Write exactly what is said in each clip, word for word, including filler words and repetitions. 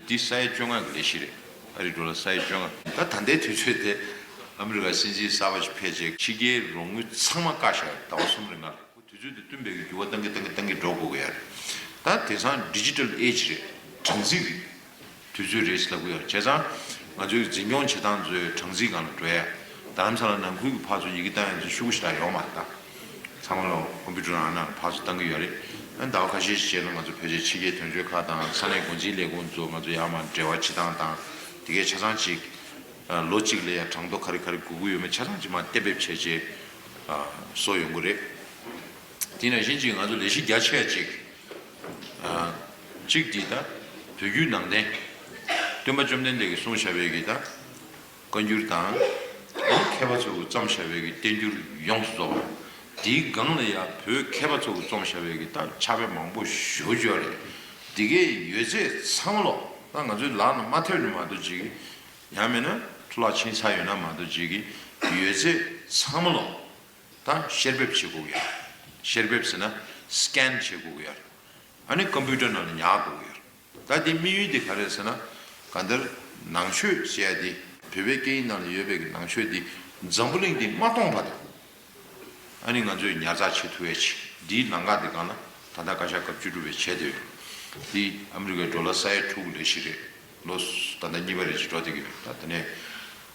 འདི་ས་ཡ་བཅོ་ལྔ་གི་ལས་གཞི་རེད། ཨ་རིའི་ཌོ་ལར་ས་ཡ་བཅོ་ལྔ། ད་ད་ལྟའི་དུས་ཚོད་དེ་ཨ་མི་རི་ཀ་སྲིད་འཛིན་གསར་པ་ཞིག་ཕེབས་རྗེས་ཕྱི་རྒྱལ་རོགས་དངུལ་ཚང་མ་བཀག་བཞག་ཟླ་བ་གསུམ་རིང་ལ། དུས་ཚོད་དེ་བསྟུན་པའི་འགྱུར་བ་གཏང་གི་གཏང་གི་གཏང་གི་འགྲོ་དགོས་ཀྱི་ཡོད་རེད། ད་དེང་སང་ཌི་ཇི་ཊལ་ཨེ་ཇི་རེད། གྲངས་རྩིས་རེད། དུས་ཚོད་རེད་ཟེར་ལབ་ཀྱི་ཡོད། བྱས་ཙང་ང་ཚོའི་འཛིན་སྐྱོང་བྱེད་སྟངས་ཚོའི་གྲངས་རྩིས་སྒང་ལ་འགྲོ་ཡ། རྡ་རམ་ས་ལ་ནང་ཁུལ་གྱི་ཕར་ཚུར་ཡི་གེ་བཏང་ཡ་ཚོ་ཤུགས་ཞེ་དྲག་ཡོད་མ་རེད་ད། ཚང་མ་ལ་ཀོམ་པུ་ཊར་ནང་ནང་ཕར་ཚུར་བཏང་གི་ཡོད་རེད། ཨ་ནི་ཟླ་བ་ཁ་ཤས་ཤིག་རྗེས་ལ་ང་ཚོ་ཕལ་ཆེར་ཕྱི་རྒྱལ་དོན་གཅོད་ཁག་དང་ས་གནས་འགོ་འཛིན་ལས་ཁུངས་ཚོ་ང་ཚོ་ཡར་མར་འབྲེལ་བ་བྱེད་སྟངས་དང་དེ་གའི་ཆ་ཚང་ཅིག་ལོ་གཅིག་ལ་ཡ་གྲངས་ཐོ་ག་རེ་ག་རེ་དགོས་ཀྱི་ཡོད་མེད་ཆ་ཚང་ཅིག་མར་གཏན་འབེབས་བྱས་རྗེས་བཟོ་ཡོང་གི་རེད། དེ་ནང་བཞིན་ཅིག་ང་ཚོ་ལས་གཞི་རྒྱ་ཆེ་ཅིག་ཨ། གཅིག་འདི་ད་བོད་བརྒྱུད་ནང་བསྟན། སྟོན་པ་བཅོམ་ལྡན་འདས་ཀྱིས་གསུངས་བཞག་པའི་གི་ད་བཀའ་འགྱུར་དང་། མཁས་པ་ཚོ་གིས་བརྩམས་བཞག་པའི་གི་བསྟན་འགྱུར་ཡོངས་སུ་རྫོགས་པ། དེའི་སྒང་ལ་ཡང་བོད་མཁས་པ་ཚོ་གིས་རྩོམ་བཞག་པའི་གི་ད་ཕྱག་དཔེ་མང་པོ་ཞེ་པོ་ཅིག་ཡོད་རེད། འདི་གའི་ཡོད་ཚད་ཚང་མ་ལོག་ད་ང་ཚོའི་ལག་ནང་མ་ཐེབས་ན་མ་གཏོགས་ཅིག་ཡང་མིན་ན་འཕྲོ་བརླག་ཕྱིན་ཚར་ཡོད་ན་མ་གཏོགས་ཅིག་གི་ཡོད་ཚད་ཚང་མ་ལོག་ད་བཤེར་འབེབས་བྱེད་དགོས་ཀྱི་ཡོད། བཤེར་འབེབས་ཟེར་ན་སི་ཀེན་བྱེད་དགོས་ཀྱི་ཡོད། ཨ་ནི་ཀམ་པུ་ཊར་ནང་ལ་ཉར་དགོས་ཀྱི་ཡོད། ད་དེ་དམིགས་ཡུལ་དེ་ག་རེ་རེད་ཟེར་ན། གང་ལྟར་ནང་ཆོས་ཟེར་ཡ་དེ་བོད་པའི་སྐད་ཡིག་ནང་ལ་ཡོད་པའི་གི་ནང་ཆོས་དེ་འཛམ་བུ་གླིང་འདི་མ་སྟོངས་བར་དུ། ཨ་ནི་ང་ཚོས་ཉར་ཚགས་བྱེད་ཐུབ་ཡ་ཆེད་འདིའི་ལམ་ཁ་དེ་སྒང་ལ་ད་ལྟ་བཀའ་ཤག་སྐབས་བཅུ་དྲུག་པས་བྱས་ཏེ་ཡོད། འདི་ཨ་མི་རི་ཀའི་ཌོ་ལར་ས་ཡ་དྲུག་གི་ལས་གཞི་རེད། ལོ་ད་ལྟ་གཉིས་པ་རེ་ཅིག་འགྲོ་བསྡད་ཀྱི་རེད། ད་དེ་ནས་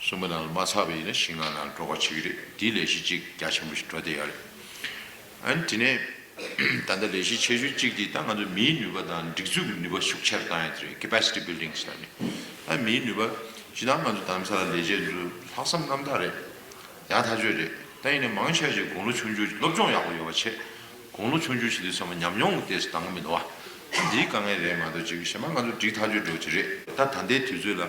གསུམ་པ་ནང་ལ་མ་ཚར་བའི་ཡིན་ན་བཞི་ལྔ་ནང་འགྲོ་ག་བྱེད་ཀྱི་རེད། འདིའི་ལས་གཞི་གཅིག་རྒྱ་ཆེན་པོ་ཞིག་འགྲོ་བསྡད་ཡོད་རེད། ཨ་ནི་དེ་ནས་ད་ལྟ་ལས་གཞི་ཆེ་ཤོས་གཅིག་དེ་ད་ང་ཚོ་མིའི་ནུས་པ་དང་སྒྲིག་འཛུགས་ཀྱི་ནུས་པ་ཤུགས་ཆེར་བཏང་ཡ་དེ་རེད། ཀེ་པ་སི་ཊི་བིལ་ཌིང་ཟེར་ནས། ཨ་མིའི་ནུས་པ་སྤྱིར་བཏང་ང་ཚོ་རྡ་རམ་ས་ལ་ལས་བྱེད་ཚོ་ལྷག་བསམ་རྣམ་དག་རེད། ཡག་ཐག་ཆོད་རེད། ད་ཡིན་ནའི་མང་ཆེ་ཞིག་དགུང་ལོ་ཆུང་ཆུང་སློབ་སྦྱོང་ཡག་པོ་ཡོད་པ་བྱས། དགུང་ལོ་ཆུང་ཆུང་བྱེད་དུས་ཚང་མ་ཉམས་མྱོང་གི་ཏོག་ཙམ་འདང་གི་མི་འདུག་བ། འདིའི་དཀའ་ངལ་རེད་མ་གཏོགས་ཅིག་གཞན་པ་ང་ཚོ་འགྲིག་ཐག་ཆོད་འགྲོ་གི་རེད། ད་ད་ལྟའི་དུས་ཚོད་ལ་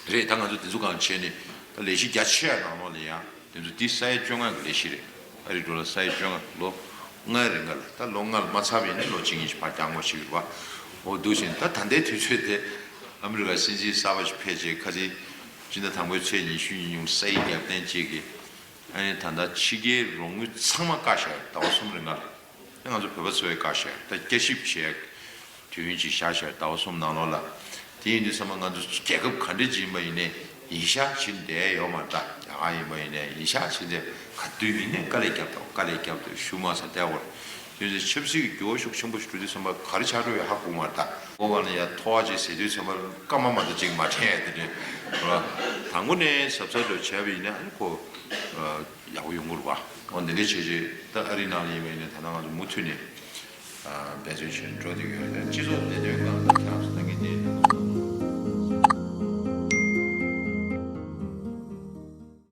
རེད། ད་ང་ཚོ་དེ་ཚོ་གང་བྱས་ནས་ད་ལས་གཞི་རྒྱ་ཆེ་བ་ནང་ལོགས་ལ་ཡང་དེ་ཚོ་འདི་ས་ཡ་བཅོ་ལྔ་གི་ལས་གཞི་རེད། ཨ་རིའི་ཌོ་ལར་ས་ཡ་བཅོ་ལྔ་ལོ་ལྔའི་རིང་ག་ལ་ད་ལོ་ལྔ་ལ་མ་ཚར་བ་ཡིན་ན་ལོ་གཅིག་གཉིས་ཤིག་ཕར་བརྐྱངས་པ་ཞིག་རེད་བ། འོ་འདུག་བཞིན་ད་ད་ལྟའི་དུས་ཚོད་དེ་ཨ་མི་རི་ཀ་སྲིད་འཛིན་གསར་པ་ཞིག་ཕེབས་རྗེས་ཁ་སང་སྤྱི་ཟླ་དང་པོའི་ཚེས་ཉི་ཤུ་ཉིན་ཉུང་ས་ཡི་རྒྱབ་རྟེན་གཅིག་གིས། ཨ་ནི་ད་ལྟ་ཕྱི་རྒྱལ་རོགས་དངུལ་ཚང་མ་བཀག་བཞག་ཟླ་བ་གསུམ་རིང་ལ། ཨ་ང་ཚོ་བོད་པ་ཚོ་ཡི་བཀག་བཞག་ད་བསྐྱར་ཞིབ་བྱས་དུས་ཡུན་ཅིག་བཞག་བཞག་ཟླ་བ་གསུམ་ནང་ལོགས་ལ། དེ་ཡིན་དུས་ཚང་མ་ང་ཚོ་རྒྱལ་ཁབ་ག་འདྲ་ཅིག་ཡིན་པ་ཡིན་ནའི་ཡིན་ཤག་བྱེད་བསྡད་ཡོད་མ་རེད་ད། རྒྱ་གར་ཡིན་པ་ཡིན་ནའི་ཡིན་ཤག་བྱེད་བསྡད་ག་དུས་ཡིན་ནའི་དཀའ་ལས་རྒྱབ་དང་དཀའ་ལས་རྒྱབ་དང་ཞུ་མ་ས་བསྡད་བར། དེ་ཚོ་ཆབ་སྲིད་ཀྱི་འགྱུར་བ་ཤུགས་ཆེན་པོ་ཞིག་འགྲོ་དུས་ཚང་མ་ག་རེ་ཆགས་འགྲོ་ཡོད་ཧ་གོ་མ་རེད་ད། འོ་ག་ལ་ཡ་ཐོ་བ་ཅིག་ཟེར་དུས་ཚང་མ་སྐར་མ་མ་གཏོགས་ཅིག་མ་དྲན་ཡ་དེ་འདྲ་རེད་བ། དང་པོ་ནས་གཟབ་གཟབ་འགྲོ་བྱས་པ་ཡིན་ན་ཨ་ནི་ཁོ། ཡག་པོ་ཡོང་གི་རེད་བ། འོ་འདི་འདྲ་བྱས་རྗེས་ད་ཨ་རིའི་ནང་ལ་ཡིན་པ་ཡིན་ན་ད་ལྟ་ང་ཚོ་མུ་མཐུད་ནས་འབད་བརྩོན་བྱས་འགྲོ་བསྡད་ཀྱི་ཡོད་རེད། སྤྱི་ཚོགས་བདེ་དོན་སྒང་ལ་ཁྱེད་རང་ཚོ་ད་གིན་དེ་